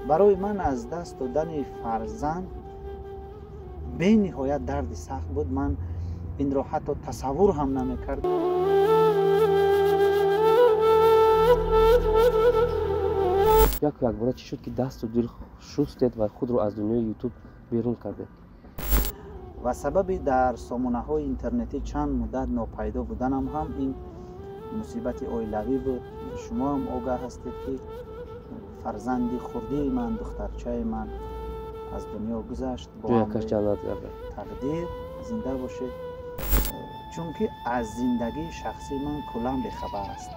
Барои ман аз даст додани фарзанд бениҳоят дарди сахт буд. Ман инро ҳатто тасаввур ҳам намекардам. Яку якбора чӣ шуд, ки дасту дил шустед ва худро аз дунёи Ютуб берун кардед? Ва сабаби дар сомонаҳои интернетӣ чанд муддат нопайдо буданам ҳам ин мусибати оилавӣ буд. Шумо ҳам огаҳ ҳастед, ки фарзанди хурдии ман, духтарчаи ман аз дунё гузашт. Бо тақдир зинда бошед, чунки аз зиндагии шахсии ман куллан бехабар аст.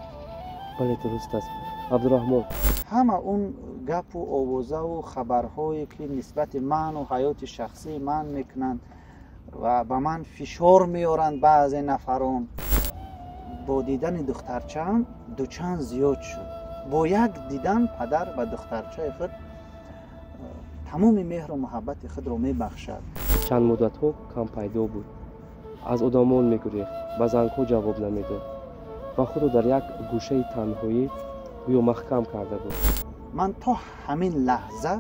Бале, дуруст аст, Абдураҳмон. Ҳама он гапу овозаву хабарҳое, ки нисбати ману ҳаёти шахсии ман мекунанд ва ба ман фишор меоранд баъзе нафарон, бо дидани духтарчаам дучанд зиёд шуд. Бо як дидан падар ба духтарчаи худ тамоми меҳру муҳаббати худро мебахшад. Чанд муддатҳо кам пайдо буд, аз одамон мегурехт, ба зангҳо ҷавоб намедод ва худро дар як гӯшаи танҳоӣ гӯё маҳкам карда буд. Ман то ҳамин лаҳза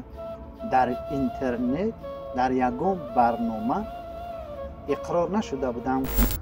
дар интернет дар ягон барнома иқрор нашуда будам.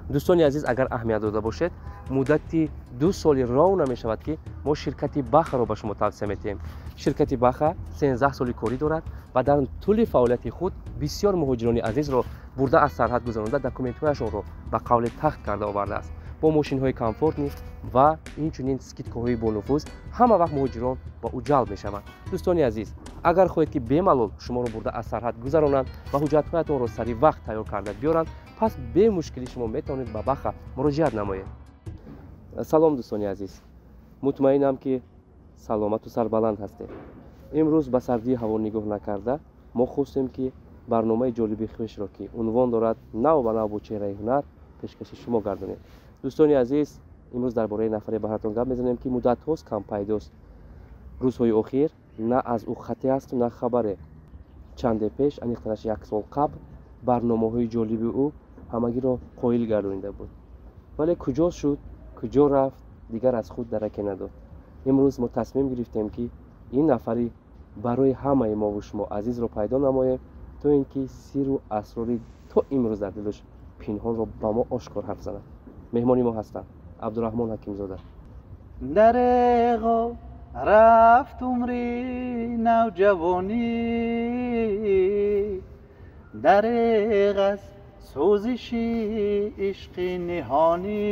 Дӯстони азиз, агар аҳамият дода бошед, муддати 2 соли ров намешавад, ки мо ширкати Бахаро ба шумо тавсия метиҳем. Ширкати Баха 13 соли корӣ дорад ва дар тӯли фаъолияти худ бисёр муҳоҷирони азизро бурда аз сарҳад гузаронда, документҳояшонро ба қавли тахт карда овардааст. Бо мошинҳои комфортни ва инчунин скидкаҳои бонуфуз ҳама вақт муҳоҷирон ба ӯ ҷалб мешаванд. Дӯстони азиз, агар хоҳед, ки бемалол шуморо бурда аз сарҳад гузаронанд ва ҳуҷҷатҳоятонро сари вақт тайёр карда биёранд, пас бемушкилӣ шумо метавонед ба Баха муроҷиат намоед. Салом, дӯстони азиз, мутмаинам, ки саломату сарбаланд ҳастед. Имрӯз ба сардии ҳаво нигоҳ накарда, мо хостем, ки барномаи ҷолиби хешро, ки унвон дорад «Нав ба нав бо чеҳраи ҳунар», пешкаши шумо гардонем. Дӯстони азиз, имрӯз дар бораи нафаре ба ҳартон гап мезанем, ки муддатҳост кампайдост. Рӯзҳои охир на аз ӯ хате асту на хабаре. Чанде пеш, аниқтараш як сол қабл, барномаҳои ҷолиби ӯ ҳамагиро қоил гардонида буд, вале куҷо шуд, куҷо рафт, дигар аз худ дараке надод. Имрӯз мо тасмим гирифтем, ки ин нафари барои ҳамаи мову шумо азизро пайдо намоем, то ин ки сиру асрори то имрӯз дар дилаш пинҳонро ба мо ошкор ҳарф занад. Меҳмони мо ҳастанд Абдураҳмон Ҳакимзода. Дареғо рафт умри навҷавонӣ, дареғ аз сӯзиши ишқи ниҳонӣ,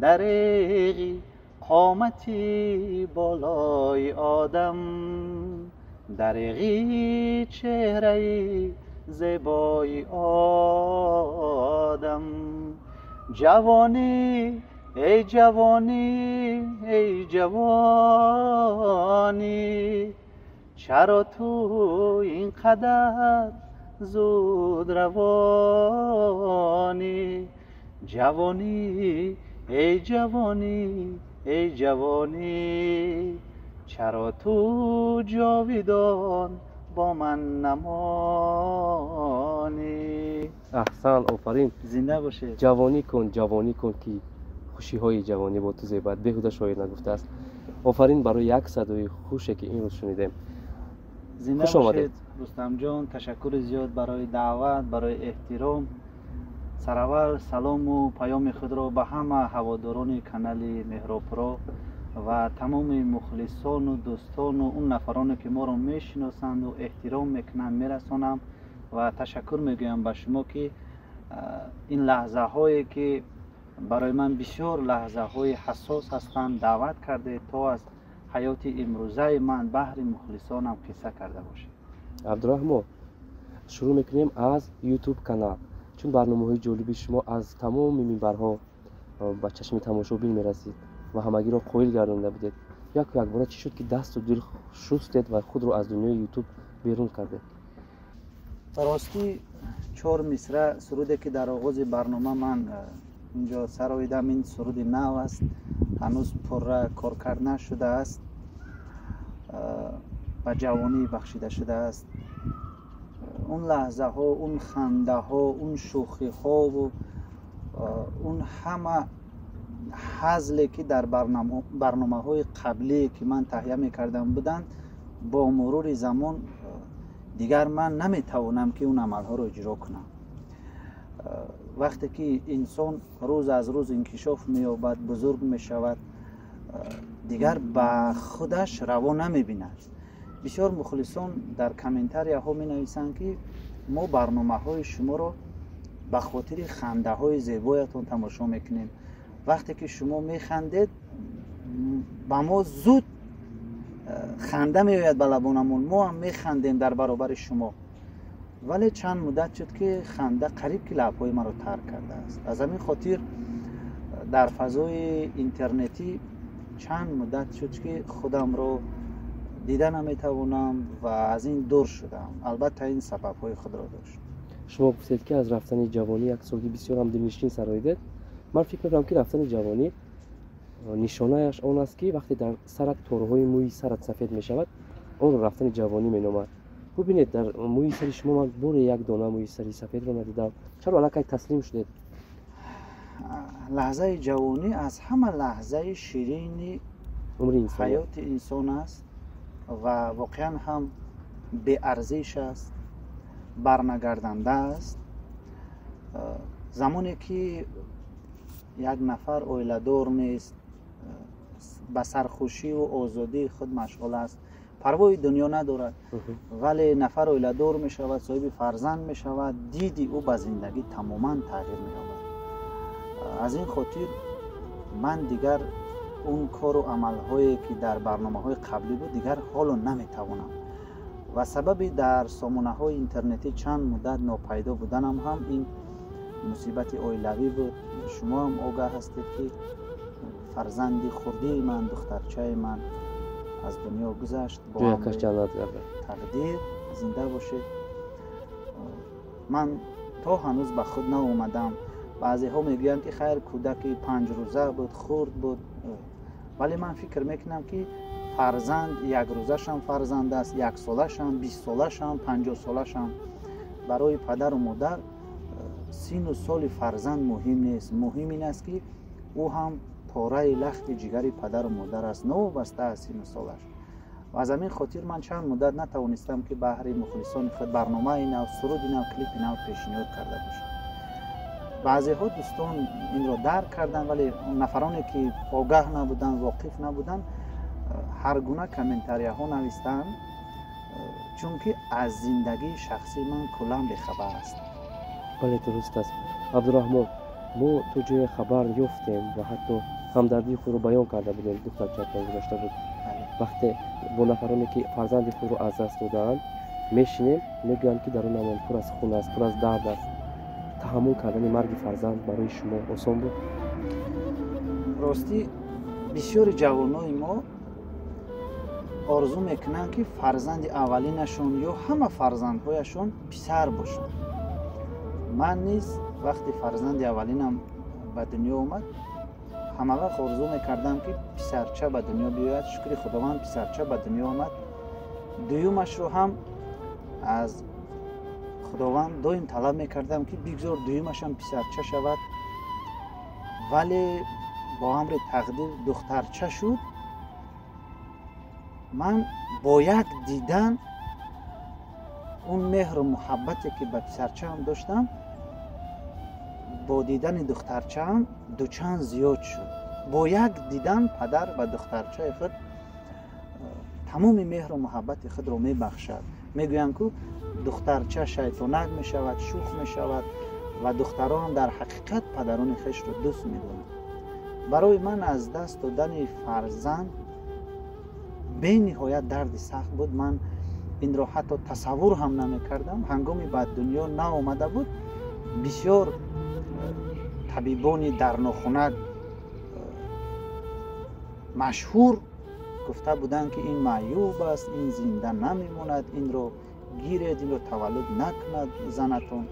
дареғи қомати болои одам, дареғи чеҳраи зебои одам. Ҷавонӣ, эй ҷавонӣ, эй ҷавонӣ, чаро ту ин қадар зуд равонӣ? Ҷавонӣ, эй ҷавонӣ, эй ҷавонӣ, чаро ту ҷовидон бо ман намонӣ? Аҳсан, офарин, зинда бошед. Ҷавонӣ кун, ҷавонӣ кун, ки хушиҳои ҷавонӣ бо ту зебад. Беҳуда шоир нагуфтааст. Офарин барои як садои хуше, ки имрӯз шунидем. Зинда бошед, Рустамҷон. Ташаккури зиёд барои даъват, барои эҳтиром. Сараввал салому паёми худро ба ҳама ҳаводорони канали Меҳробпуро ва тамоми мухлисону дӯстону он нафароне, ки моро мешиносанду эҳтиром мекунанд, мерасонам ва ташаккур мегӯям ба шумо, ки ин лаҳзаҳое, ки барои ман бисёр лаҳзаҳои ҳассос ҳастанд, даъват кардед, то аз ҳаёти имрӯзаи ман баҳри мухлисонам қисса карда бошед. Абдураҳмон, шурӯъ мекунем аз Ютуб канал, чун барномаҳои ҷолиби шумо аз тамоми минбарҳо ба чашми тамошобин мерасид ва ҳамагиро қоил гардонида будед. Яку якбора чӣ шуд, ки дасту дил шустед ва худро аз дунёи Ютуб берун кардед? Ростӣ, чор мисра суруде, ки дар оғози барнома ман инҷо сароидам, ин суруди нав аст, ҳанӯз пурра коркард нашудааст, ба ҷавонӣ бахшида шудааст. Он лаҳзаҳо, он хандаҳо, он шӯхиҳову он ҳама ҳазле ки дар барномаҳои қаблие ки ман таҳия мекардам буданд, бо мурури замон дигар ман наметавонам ки он амалҳоро иҷро кунам. Вақте ки инсон рӯз аз рӯз инкишоф меёбад, бузург мешавад, дигар ба худаш раво намебинад. Бисёр мухлисон дар комментарияҳо менависанд, ки мо барномаҳои шуморо ба хотири хандаҳои зебоятон тамошо мекунем. Вақте ки шумо механдед, ба мо зуд ханда меояд ба лабонамон, мо ҳам механдем дар баробари шумо. Вале чанд муддат шуд, ки ханда қариб ки лабҳои маро тарк кардааст. Аз ҳамин хотир дар фазои интернетӣ чанд муддат шуд, ки худамро дида наметавонам ва аз ин дур шудам. Албатта, ин сабабҳои худро дошт. Шумо гуфтед, ки аз рафтани ҷавонӣ як суруди бисёр ҳам дилнишин сароидед. Ман фикр мекунам, ки рафтани ҷавонӣ нишонааш он аст, ки вақте дар сарат торҳои мӯи сарат сафед мешавад, онро рафтани ҷавонӣ меномад. Бубинед, дар мӯи сари шумо ман боре як дона мӯи сари сафедро надидам. Чаро аллакай таслим шудед? Лаҳзаи ҷавонӣ аз ҳама лаҳзаи ширини умри инсон, ҳаёти инсон аст ва воқеан ҳам беарзиш аст, барнагарданда аст. Замоне ки як нафар оиладор нест, ба сархушиву озодии худ машғул аст, парвои дунё надорад. Вале нафар оиладор мешавад, соҳиби фарзанд мешавад, диди ӯ ба зиндагӣ тамоман тағйир меёбад. Аз ин хотир ман дигар он кору амалҳое ки дар барномаҳои қаблӣ буд, дигар ҳоло наметавонам. Ва сабаби дар сомонаҳои интернетӣ чанд муддат нопайдо буданам ҳам ин мусибати оилавӣ буд. Шумо ҳам огаҳ ҳастед, ки фарзанди хурдии ман, духтарчаи ман аз дунё гузашт бо Ҷоякаш ҷаннат гардад. тақдир. Зинда бошед. Ман то ҳанӯз ба худ наомадам. Баъзеҳо мегӯянд, ки хайр, кӯдаки 5 рӯза буд, хурд буд, вале ман фикр мекунам, ки фарзанд якрӯзашам фарзанд аст, яксолашам, 20солашам, 50солашам. Барои падару модар сину соли фарзанд муҳим нест. Муҳим ин аст, ки ӯ ҳам пораи лахти ҷигари падару модар аст, новобаста аз сину солаш. Ва аз ҳамин хотир ман чанд муддат натавонистам, ки баҳри мухлисони худ барномаи нав, суруди нав, клипи нав пешниҳод карда бошам. Баъзеҳо дӯстон инро дарк карданд, вале нафароне ки огаҳ набуданд, воқиф набуданд, ҳар гуна комментарияҳо навистанд, чунки аз зиндагии шахсии ман куллан бехабар ҳастанд. Бале, дуруст аст. Абдураҳмон, мо то ҷое хабар ёфтем ва ҳатто ҳамдардии худро баён карда будем. Духтарчатон гузашта буд. Вақте бо нафароне ки фарзанди худро аз даст додаанд мешинем, мегӯянд, ки дарунамон пур аз хун аст, пур аз дард аст. Таҳаммул кардани марги фарзанд барои шумо осон буд? Ростӣ, бисёри ҷавонои мо орзу мекунанд, ки фарзанди аввалинашон ё ҳама фарзандҳояшон писар бошанд. Ман низ вақте фарзанди аввалинам ба дунё омад, ҳама вақт орзу мекардам, ки писарча ба дунё биёяд. Шукри Худованд, писарча ба дунё омад. Дуюмашро ҳам аз Худованд доим талаб мекардам, ки бигзор дуюмашам писарча шавад, вале бо амри тақдир духтарча шуд. Ман бо як дидан он меҳру муҳаббате, ки ба писарчаам доштам, бо дидани духтарчаам дучанд зиёд шуд. Бо як дидан падар ба духтарчаи худ тамоми меҳру муҳаббати худро мебахшад. Мегӯянд, ку духтарча шайтонак мешавад, шӯх мешавад ва духтарон дар ҳақиқат падарони хешро дӯст медоранд. Барои ман аз даст додани фарзанд бениҳоят дарди сахт буд. Ман инро ҳатто тасаввур ҳам намекардам. Ҳангоми ба дунё наомада буд, бисёр табибони дар нохунак машҳур гуфта буданд, ки ин маъюб аст, ин зинда намемонад, инро гиред, инро таваллуд накунад занатон.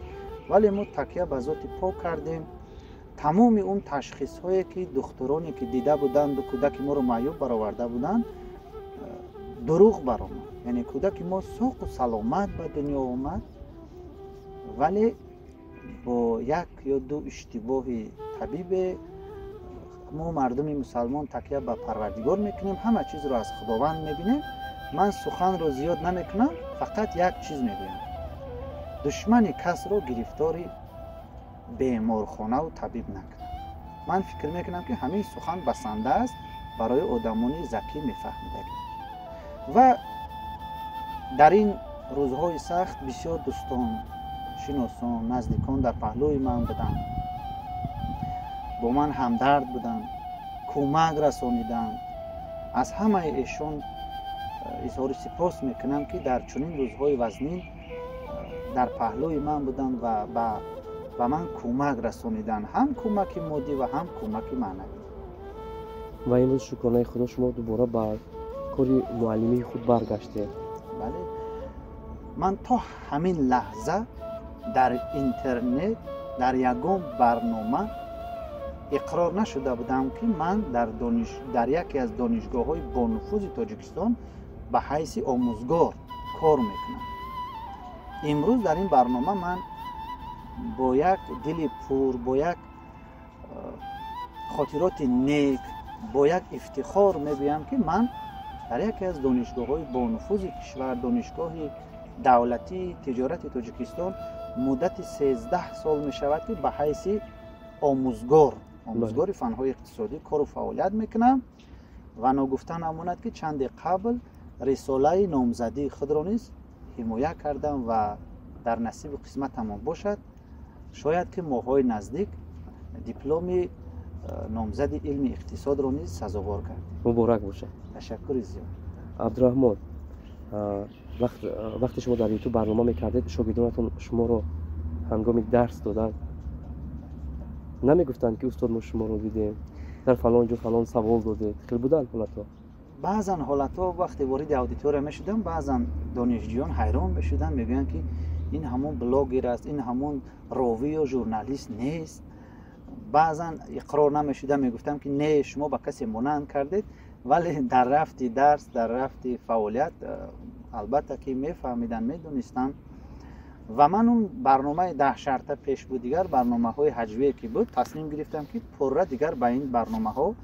Вале мо такя ба зоти пок кардем. Тамоми он ташхисҳое, ки духтуроне ки дида буданду кӯдаки моро маъюб бароварда буданд, дурӯғ баромад. Яъне кӯдаки мо соқу саломат ба дунё омад, вале бо як ё ду иштибоҳи табибе Мо мардуми мусалмон такя ба Парвардигор мекунем, ҳама чизро аз Худованд мебинем. Ман суханро зиёд намекунам, фақат як чиз мегӯям: душмани касро гирифтори беморхонаву табиб накунад. Ман фикр мекунам, ки ҳамин сухан басанда аст барои одамони закӣ, мефаҳмидагӣ. Ва дар ин рӯзҳои сахт бисёр дӯстон, шиносон, наздикон дар паҳлӯи ман буданд, бо ман ҳамдард буданд, кӯмак расониданд. Аз ҳамаи эшон изҳори сипос мекунам, ки дар чунин рӯзҳои вазнин дар паҳлӯи ман буданд ва ба ман кӯмак расониданд, ҳам кӯмаки моддӣ ва ҳам кӯмаки маънавӣ. Ва имрӯз, шукронаи Худо, шумо дубора ба кори муаллимии худ баргаштед. Бале, ман то ҳамин лаҳза дар интернет дар ягон барнома иқрор нашуда будам, ки ман дар яке аз донишгоҳҳои бонуфузи Тоҷикистон ба ҳайси омӯзгор кор мекунам. Имрӯз дар ин барнома ман бо як дили пур, бо як хотироти нек, бо як ифтихор мегӯям, ки ман дар яке аз донишгоҳҳои бонуфузи кишвар, Донишгоҳи давлатии тиҷорати Тоҷикистон, муддати 13 сол мешавад, ки ба ҳайси омӯзгор, омӯзгори фанҳои иқтисодӣ кору фаъолият мекунам. Ва ногуфта намонад, ки чанде қабл рисолаи номзадии худро низ ҳимоя кардам ва дар насибу қисматамон бошад, шояд ки моҳҳои наздик дипломи номзади илми иқтисодро низ сазовор гардем. Муборак бошад. Ташаккури зиёд. Абдураҳмон, вақте шумо дар Ютуб барнома мекардед, шогирдонатон шуморо ҳангоми дарс додан намегуфтанд, ки устод, мо шуморо дидем дар фалон ҷо, фалон савол додед? Хел буданд ҳолатҳо? Баъзан ҳолатҳо, вақте вориди аудитория мешудам, баъзан донишҷӯён ҳайрон мешуданд, мегӯянд, ки ин ҳамон блогер аст, ин ҳамон ровӣ ё журналист нест? Баъзан иқрор намешудам, мегуфтам, ки не, шумо ба касе монанд кардед. Вале дар рафти дарс, дар рафти фаъолият, албатта ки мефаҳмиданд, медонистанд. Ва ман он барномаи даҳшарта пеш буд, дигар барномаҳои ҳаҷвие ки буд, тасмим гирифтам, ки пурра дигар ба ин барномаҳо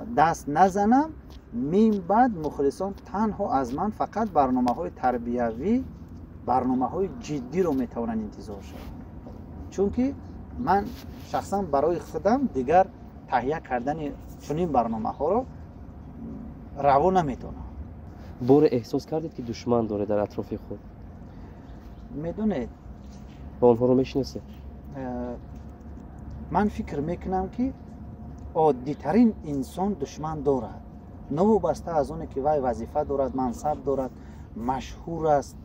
даст назанам. Мин баъд мухлисон танҳо аз ман фақат барномаҳои тарбиявӣ, барномаҳои ҷиддиро метавонанд интизор шаванд, чунки ман шахсан барои худам дигар таҳия кардани чунин барномаҳоро раво наметонам. Боре эҳсос кардед, ки душман доред дар атрофи худ? Медонед, ва онҳоро мешиносед? Ман фикр мекунам, ки оддитарин инсон душман дорад, новобаста аз оне ки вай вазифа дорад, мансаб дорад, машҳур аст.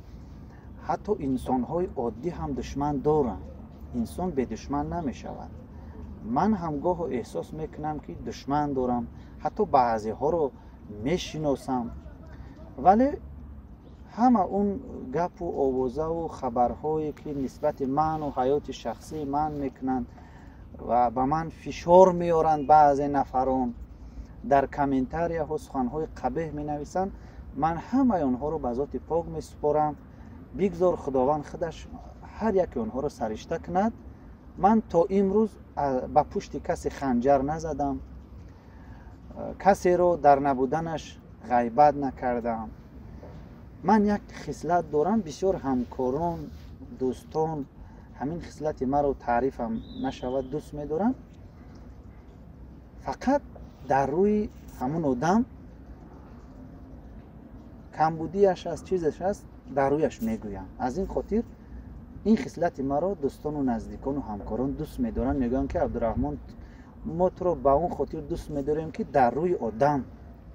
Ҳатто инсонҳои оддӣ ҳам душман доранд, инсон бедушман намешавад. Ман ҳам гоҳо эҳсос мекунам, ки душман дорам, ҳатто баъзеҳоро мешиносам. Вале ҳама он гапу овозаву хабарҳое, ки нисбати ману ҳаёти шахсии ман мекунанд ва ба ман фишор меоранд, баъзе нафарон дар комментарияҳо суханҳои қабеҳ менависанд, ман ҳамаи онҳоро ба зоти пок месупорам. Бигзор Худованд худаш ҳар яке онҳоро саришта кунад. Ман то имрӯз ба пушти касе ханҷар назадам, касеро дар набуданаш ғайбат накардам. Ман як хислат дорам, бисёр ҳамкорон, дӯстон ҳамин хислати маро, таърифам нашавад, дӯст медорам: фақат дар рӯи ҳамун одам камбудиаш аст, чизаш аст, дар рӯяш мегӯям. Аз ин хотир ин хислати маро дӯстону наздикону ҳамкорон дӯст медоранд. Мегӯянд, ки Абдураҳмон, мо туро ба он хотир дӯст медорем, ки дар рӯи одам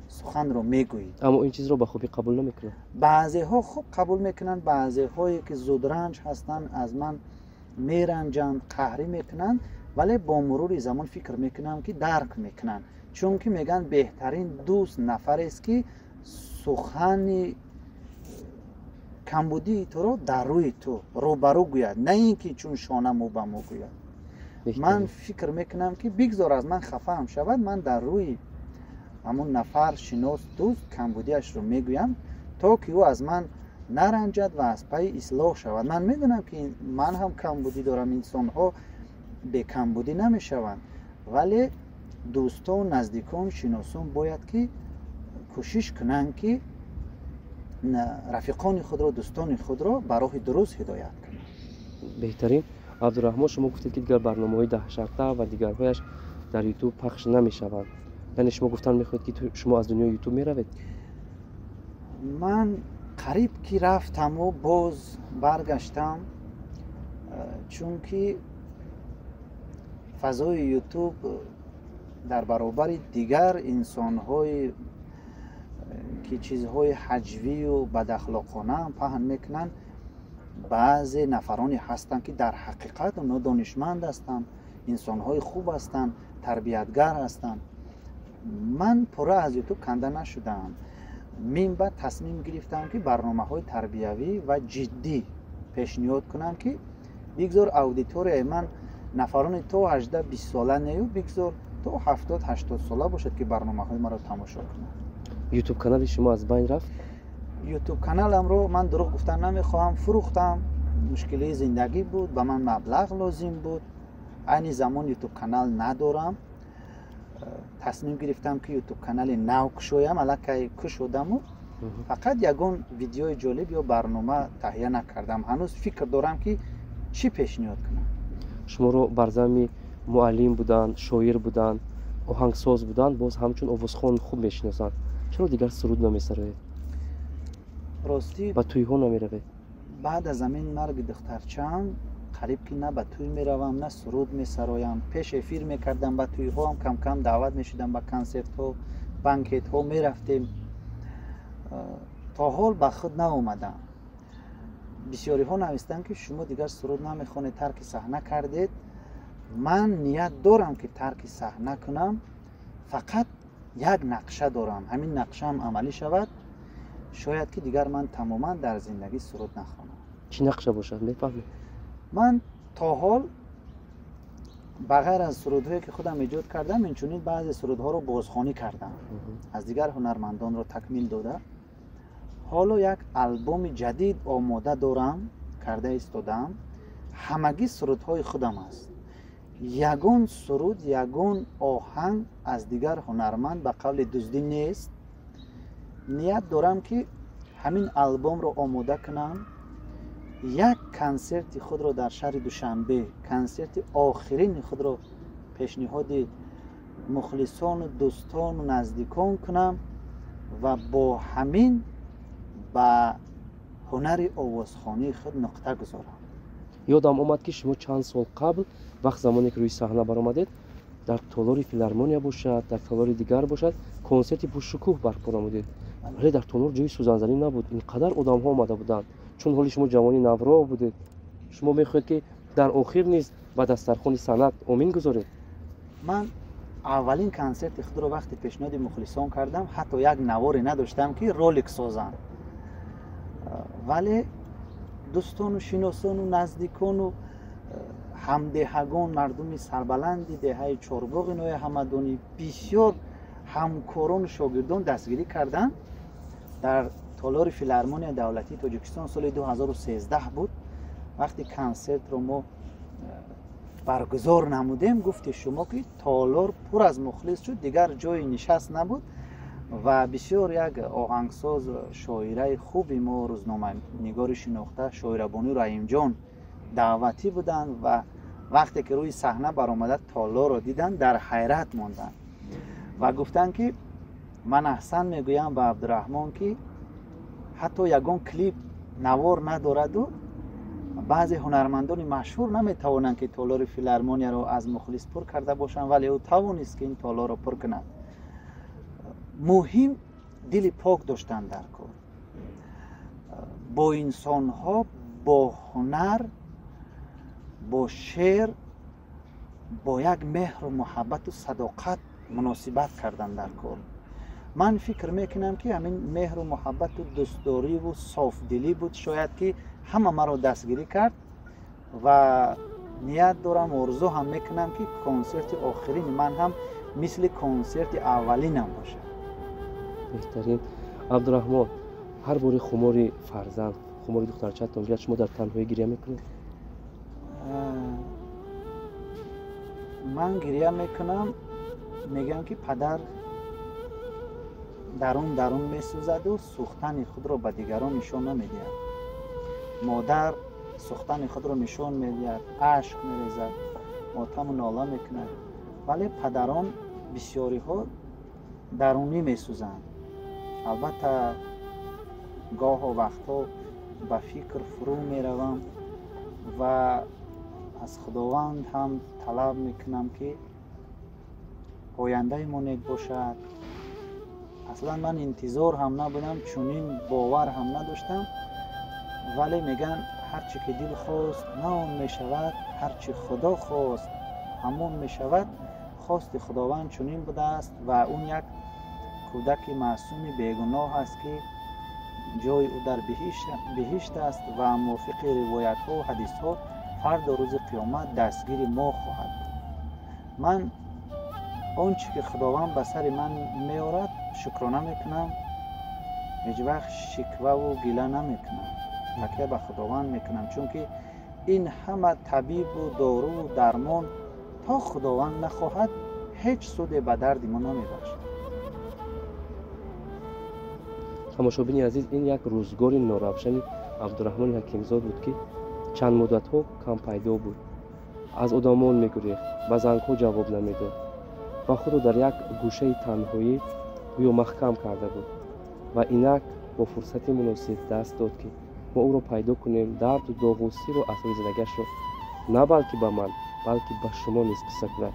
суханро мегӯӣ. Аммо ин чизро ба хубӣ қабул намекунанд. Баъзеҳо хуб қабул мекунанд, баъзеҳое ки зудранҷ ҳастанд, аз ман меранҷанд, қаҳрӣ мекунанд. Вале бо мурури замон фикр мекунам, ки дарк мекунанд, чунки мегӯянд, беҳтарин дӯст нафарест, ки сухани камбудии туро дар рӯи ту рӯбарӯ гӯяд, на ин ки чун шона мӯ ба мӯ гӯяд. Ман фикр мекунам, ки бигзор аз ман хафаам шавад, ман дар рӯи ҳамун нафар, шинос, дӯст камбудиашро мегӯям, то ки ӯ аз ман наранҷад ва аз пайи ислоҳ шавад. Ман медонам, ки ман ҳам камбудӣ дорам, инсонҳо бекамбудӣ намешаванд, вале Дӯстон, наздикон, шиносон бояд ки кӯшиш кунанд, ки рафиқони худро, дӯстони худро ба роҳи дуруст ҳидоят кунанд. Беҳтарин. Абдураҳмон, шумо гуфтед, ки дигар барномаҳои даҳшарта ва дигарҳояш дар Ютуб пахш намешаванд. Яъне шумо гуфтан мехоҳед, ки шумо аз дунёи Ютуб меравед? Ман қариб ки рафтаму боз баргаштам, чунки фазои Ютуб дар баробари дигар инсонҳое ки чизҳои ҳаҷвию бадахлоқона паҳн мекунанд, баъзе нафароне ҳастанд, ки дар ҳақиқат онҳо донишманд ҳастанд, инсонҳои хуб ҳастанд, тарбиятгар ҳастанд. Ман пурра аз Ютуб канда нашудаам. Мин баъд тасмим гирифтам, ки барномаҳои тарбиявӣ ва ҷиддӣ пешниҳод кунам, ки бигзор аудиторияи ман нафарони то 18-20 сола нею, бигзор то 70-80 сола бошад, ки барномаҳои маро тамошо кунанд. Ютуб канали шумо аз байн рафт? Ютуб каналамро, ман дурӯғ гуфтан намехоҳам, фурӯхтам. Мушкилии зиндагӣ буд, ба ман маблағ лозим буд. Айни замон Ютуб канал надорам. Тасмим гирифтам, ки Ютуб канали нав кушоям. Аллакай кушодаму фақат ягон видеои ҷолиб ё барнома таҳия накардам. Ҳанӯз фикр дорам, ки чӣ пешниҳод кунам. Шуморо бар зами муаллим будан, шоир будан, оҳангсоз будан, боз ҳамчун овозхон хуб мешиносанд. Чаро дигар суруд намесароед? Ростӣ, ба тӯйҳо намеравед? Баъд аз ҳамин марги духтарчаам қариб ки на ба тӯй меравам, на суруд месароям. Пеш эфир мекардам, ба тӯйҳоам камкам даъват мешудам, ба консертҳо, банкетҳо мерафтем. То ҳол ба худ наомадам. Бисёриҳо навистанд, ки шумо дигар суруд намехонед, тарки саҳна кардед. Ман ният дорам, ки тарки саҳна кунам, фақат як нақша дорам. Ҳамин нақшаам амалӣ шавад, шояд ки дигар ман тамоман дар зиндагӣ суруд нахонам. Чӣ нақша бошад, мефаҳмед? Ман то ҳол ба ғайр аз сурудҳое, ки худам эҷод кардам, инчунин баъзе сурудҳоро бозхонӣ кардам, аз дигар ҳунармандонро такмил дода. Ҳоло як албоми ҷадид омода дорам, карда истодаам. Ҳамагӣ сурудҳои худам аст. Ягон суруд, ягон оҳанг аз дигар ҳунарманд ба қавли дуздӣ нест. Ният дорам, ки ҳамин албомро омода кунам, як консерти худро дар шаҳри Душанбе, консерти охирини худро пешниҳоди мухлисону дӯстону наздикон кунам ва бо ҳамин ба ҳунари овозхонии худ нуқта гузорам. Ёдам омад, ки шумо чанд сол қабл, вақт замоне ки рӯи саҳна баромадед, дар толори филармония бошад, дар толори дигар бошад, консерти пуршукӯҳ барпо намудед, вале дар толор ҷои сӯзанзанӣ набуд, ин қадар одамҳо омада буданд. Чун ҳоли шумо ҷавони навро будед, шумо мехоҳед, ки дар охир низ ба дастархони санъат омин гузоред? Ман аввалин консерти худро вақте пешниҳоди мухлисон кардам, ҳатто як наворе надоштам, ки ролик созам, вале дӯстону шиносону наздикону ҳамдеҳагон, мардуми сарбаланди деҳаи Чорбоғи ноҳияи Ҳамадонӣ, бисёр ҳамкорону шогирдон дастгирӣ карданд. Дар толори филармонияи давлатии Тоҷикистон соли 2013 буд, вақте консертро мо баргузор намудем, гуфти шумо, ки толор пур аз мухлис шуд, дигар ҷои нишаст набуд. Ва бисёр як оҳангсоз, шоираи хуби мо, рӯзноманигори шинохта Шоирабону Раҳимҷон даъватӣ буданд ва вақте ки рӯи саҳна баромада толорро диданд, дар ҳайрат монданд ва гуфтанд, ки ман аҳсан мегӯям ба Абдураҳмон, ки ҳатто ягон клип, навор надораду баъзе ҳунармандони машҳур наметавонанд, ки толори филармонияро аз мухлис пур карда бошанд, вале ӯ тавонист, ки ин толорро пур кунад. Муҳим дили пок доштан дар кор, бо инсонҳо бо ҳунар, бо шеър, бо як меҳру муҳаббату садоқат муносибат кардан дар кор. Ман фикр мекунам, ки ҳамин меҳру муҳаббату дӯстдориву софдилӣ буд, шояд, ки ҳама маро дастгирӣ кард. Ва ният дорам, орзу ҳам мекунам, ки консерти охирини ман ҳам мисли консерти аввалинам бошад. Беҳтарин. Абдураҳмон, ҳар бори хумори фарзанд, хумори духтарчаатон гирад, шумо дар танҳоӣ гиря мекунед? Ман гиря мекунам. Мегӯям, ки падар дарун дарун месӯзаду сӯхтани худро ба дигарон нишон намедиҳад. Модар сӯхтани худро нишон медиҳад, ашк мерезад, мотаму нола мекунад, вале падарон бисёриҳо дарунӣ месӯзанд. Албатта, гоҳо вақтҳо ба фикр фурӯ меравам ва аз Худованд ҳам талаб мекунам, ки ояндаи мо нек бошад. Аслан ман интизор ҳам набудам, чунин бовар ҳам надоштам, вале мегӯянд, ҳар чӣ ки дил хост, на он мешавад, ҳар чӣ Худо хост, ҳамон мешавад. Хости Худованд чунин будааст ва он як кӯдаки маъсуми бегуноҳ аст, ки ҷои ӯ дар биҳишт аст ва мувофиқи ривоятҳо, ҳадисҳо фардо рӯзи қиёмат дастгири мо хоҳад буд. Ман он чӣ ки Худованд ба сари ман меорад, шукрона мекунам, ҳеҷ вақт шикваву гила намекунам, такя ба Худованд мекунам, чунки ин ҳама табибу доруву дармон то Худованд нахоҳад, ҳеҷ суде ба дарди мо намебахшад. Тамошобини азиз, ин як рӯзгори норавшани Абдураҳмони Ҳакимзод буд, ки чанд муддатҳо кампайдо буд, аз одамон мегурехт, ба зангҳо ҷавоб намедод ва худро дар як гӯшаи танҳоӣ гӯё маҳкам карда буд. Ва инак бо фурсати муносиб даст дод, ки мо ӯро пайдо кунем, дарду доғу сиру асрори зиндагиашро на балки ба ман, балки ба шумо низ қисса кунад.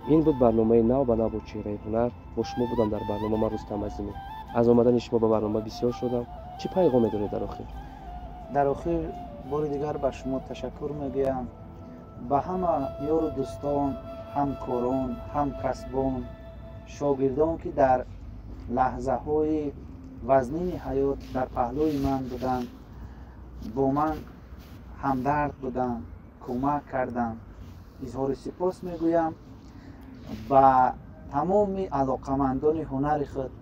Ин буд барномаи нав ба нав бо чеҳраи ҳунар. Бо шумо будам дар барнома ман, Рустам Азимӣ. Аз омадани шумо ба барнома бисёр шодам. Чӣ пайғоме доред дар охир? Дар охир бори дигар ба шумо ташаккур мегӯям, ба ҳама ёру дӯстон, ҳамкорон, ҳамкасбон, шогирдон, ки дар лаҳзаҳои вазнини ҳаёт дар паҳлӯи ман буданд, бо ман ҳамдард буданд, кӯмак карданд, изҳори сипос мегӯям. Ба тамоми алоқамандони ҳунари худ,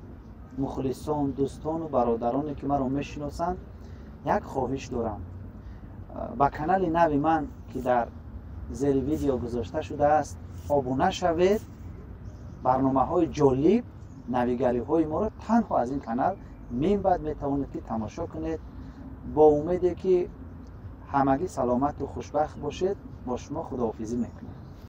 мухлисон, дӯстону бародароне, ки маро мешиносанд, як хоҳиш дорам: ба канали нави ман, ки дар зери видео гузошта шудааст, обуна шавед. Барномаҳои ҷолиб, навигариҳои моро танҳо аз ин канал минбаъд метавонед, ки тамошо кунед. Бо умеде, ки ҳамагӣ саломату хушбахт бошед, бо шумо худоҳофизӣ мекунем.